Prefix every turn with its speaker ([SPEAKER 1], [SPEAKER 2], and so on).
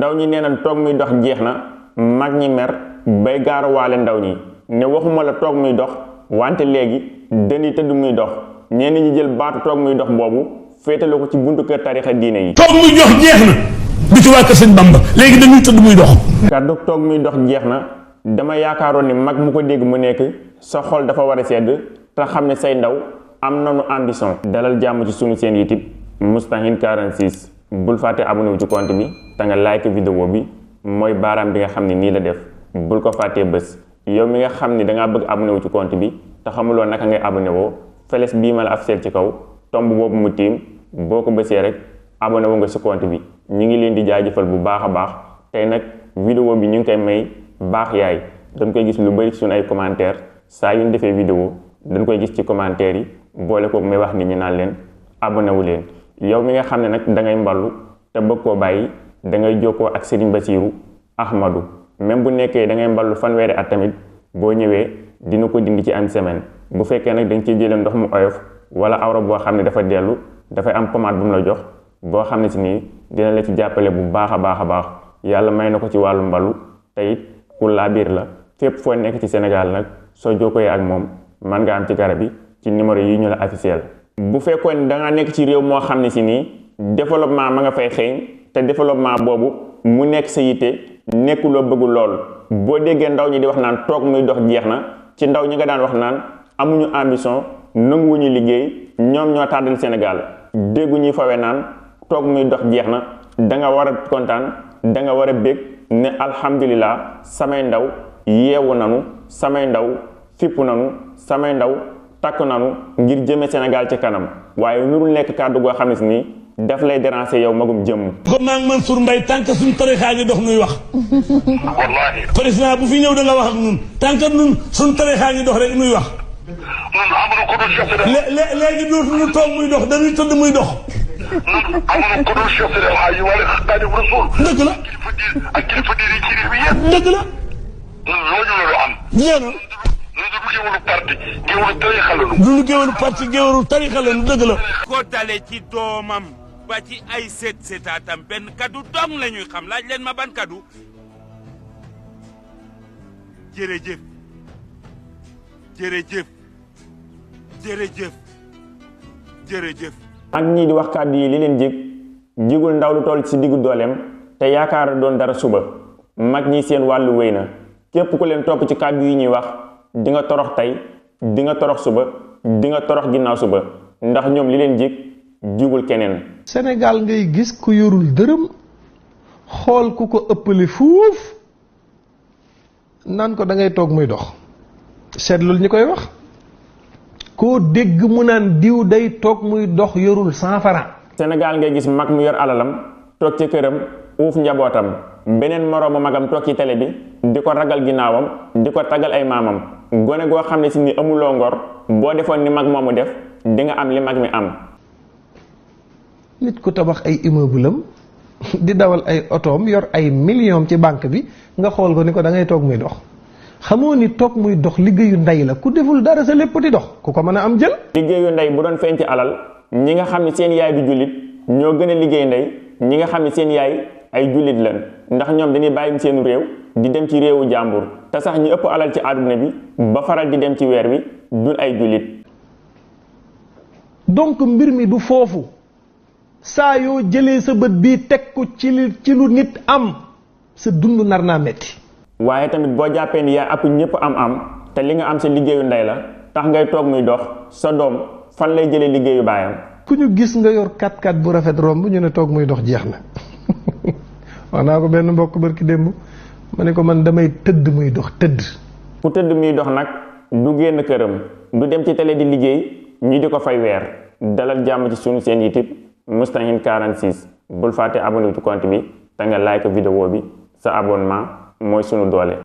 [SPEAKER 1] ndaw ñi nee nañ toog muy dox jeex na mag ñi mer bay gaaruwaale ndaw ñi ne waxuma la toog muy dox wante léegi dañuy tëdd muy dox ñenn ñi jël baatu toog muy dox boobu féetale ko ci buntu kër tarixa diine yi.
[SPEAKER 2] toog muy dox jeex na du ci waa kër sëñ Bamba léegi dañuy tëdd muy dox.
[SPEAKER 1] kàddu toog muy dox jeex na dama yaakaaroon ni mag mu ko dégg mu nekk sa xol dafa war a sedd te xam ne say ndaw am nañu ambition. dalal jàmm ci sunu seen YouTube Moustahine 46 bul fàtte abonné wu ci compte bi te nga like vidéo bi mooy baaraam bi nga xam ne nii la def bul ko fàttee bés yow mi nga xam ni dangaa bëgg abonné wu ci compte bi te xamuloo naka ngay abonné woo feles bii ma la affiché ci kaw tomb boobu mu tiim boo ko bësee rek abonné wu nga ci compte bi ñu ngi leen di jaajëfal bu baax a baax tey nag vidéo bi ñu ngi koy may baax yaay dañ koy gis lu bari ci suñu ay commentaire saa yu ñu defee vidéo dañ koy gis ci commentaire yi boole ko may wax nit ñi naan leen abonné wu leen yow mi nga xam ne nag da ngay mballu te bëgg koo bàyyi da ngay jokkoo ak Serigne Bassirou Ahmadou même bu nekkee da ngay mballu fanweeri at tamit boo ñëwee dina ko dindi ci am semaine bu fekkee nag dañ ciy jëlee ndox mu oyof wala awra boo xam ne dafa dellu dafay am pommade bu mu la jox boo xam ne si nii dina la ci jàppale bu baax a baax yàlla may na ko ci wàllu mballu te it ku laa biir la fépp foo nekk ci Sénégal nag soo jokkooyee ak moom mën nga am ci garab yi ci numéro yi ñu la affiché. bu fekkoon ne da nga nekk ci réew moo xam ne si nii développement ma nga fay xeeñ te développement boobu mu nekk sa yitte nekkuloo bëggu lool boo déggee ndaw ñi di wax naan toog muy dox jeex na ci ndaw ñi nga daan wax naan amuñu ambition nanguwuñu liggéey ñoom ñoo tàddal Sénégal déggu ñuy fawe naan toog muy dox jeex na da nga war a kontaan da nga war a bég ne alhamdulilah samay ndaw yeewu nanu samay ndaw fippu nanu samay ndaw takk nanu ngir jëme Sénégal ci kanam waaye nurul nekk kàddu goo xam ne si nii daf lay déranger yow magum jëmm.
[SPEAKER 2] kon maa ngi Mansour Mbaye tànk suñu tarixaa ngi dox nuy wax. wallaahi. président bu fi ñëw da nga wax ak ñun tànk ñun suñu tarixaa ngi dox rek nuy wax. léegi dootuñu toog muy dox dañuy tëdd muy dox.
[SPEAKER 3] amuñu ko dul Cheikh Seydi El Hadji wala Xaadimu Rasuul.
[SPEAKER 2] dëgg la.
[SPEAKER 3] ak kilifa diine ci réew mi yëpp.
[SPEAKER 2] dëgg la.
[SPEAKER 3] loolu la am.
[SPEAKER 2] ñeena.
[SPEAKER 3] du géwalu parti géwalu tarixa la nu.
[SPEAKER 2] du géwalu parti géwalu tarixa la nu dëgg la.
[SPEAKER 4] ko dale ci doomam ba ci ay seetaatam benn kaddu dong la ñuy xam laaj leen ma ban kaddu. jërëjëf jërëjëf jërëjëf jërëjëf.
[SPEAKER 1] ak ñii di wax kàddu yi li leen jigul ndaw lu toll ci diggu dooleem te yaakaar doon dara suba mag ñi seen wàllu wéy na képp ku leen topp ci kàddu yi ñuy wax di nga torox tey di nga torox suba di nga torox ginnaaw suba ndax ñoom li leen jigul keneen.
[SPEAKER 5] Sénégal ngay gis ku yorul dërëm xool ku ko ëppale fuuf naan ko da ngay toog muy dox seetlul ñi koy wax koo dégg mu naan diw day toog muy dox yorul 100 francs.
[SPEAKER 1] Sénégal ngay gis mag mu yor alalam toog ci këram uuf njabootam beneen moroomu magam toog ci télé bi di ko ragal ginnaawam di ko tagal ay maamam gone goo xam ne si ni amuloo ngor boo defoon ni mag moomu def di nga am li mag mi am.
[SPEAKER 5] nit ku tabax ay immeuble am di dawal ay otoom yor ay millions ci banque bi nga xool ko ni ko da ngay toog muy dox xamoo ni toog muy dox liggéeyu ndey la ku deful dara sa lépp di dox ku ko mën a am jël.
[SPEAKER 1] liggéeyu ndey bu doon feeñ ci alal ñi nga xam ne seen yaay du jullit ñoo gën a liggéey ndey ñi nga xam ne seen yaay ay jullit lañ ndax ñoom dañuy bàyyi seen réew di dem ci réewu jàmbur te sax ñi ëpp alal ci àdduna bi ba faral di dem ci weer wi dul ay jullit.
[SPEAKER 5] donc mbir mi du foofu saa yoo jëlee sa bët bii teg ko ci lu nit am sa dund nar naa metti.
[SPEAKER 1] waaye tamit boo jàppee ni yaa ëpp ñëpp am te li nga am sa liggéeyu ndey la tax ngay toog muy dox sa doom fan lay jëlee liggéeyu baayam.
[SPEAKER 5] ku ñu gis nga yor 4x4 bu rafet romb ñu ne toog muy dox jeex na wax naa ko benn mbokk barki démb ma ne ko man damay tëdd muy dox tëdd.
[SPEAKER 1] ku tëdd muy dox nag du génn këram du dem ci télé di liggéey ñu di ko fay weer dalal jàmm ci sunu seen YouTube Moustahine 46 bul fàtte abonné ci compte bi te nga like vidéo bi sa abonnement mooy sunu doole.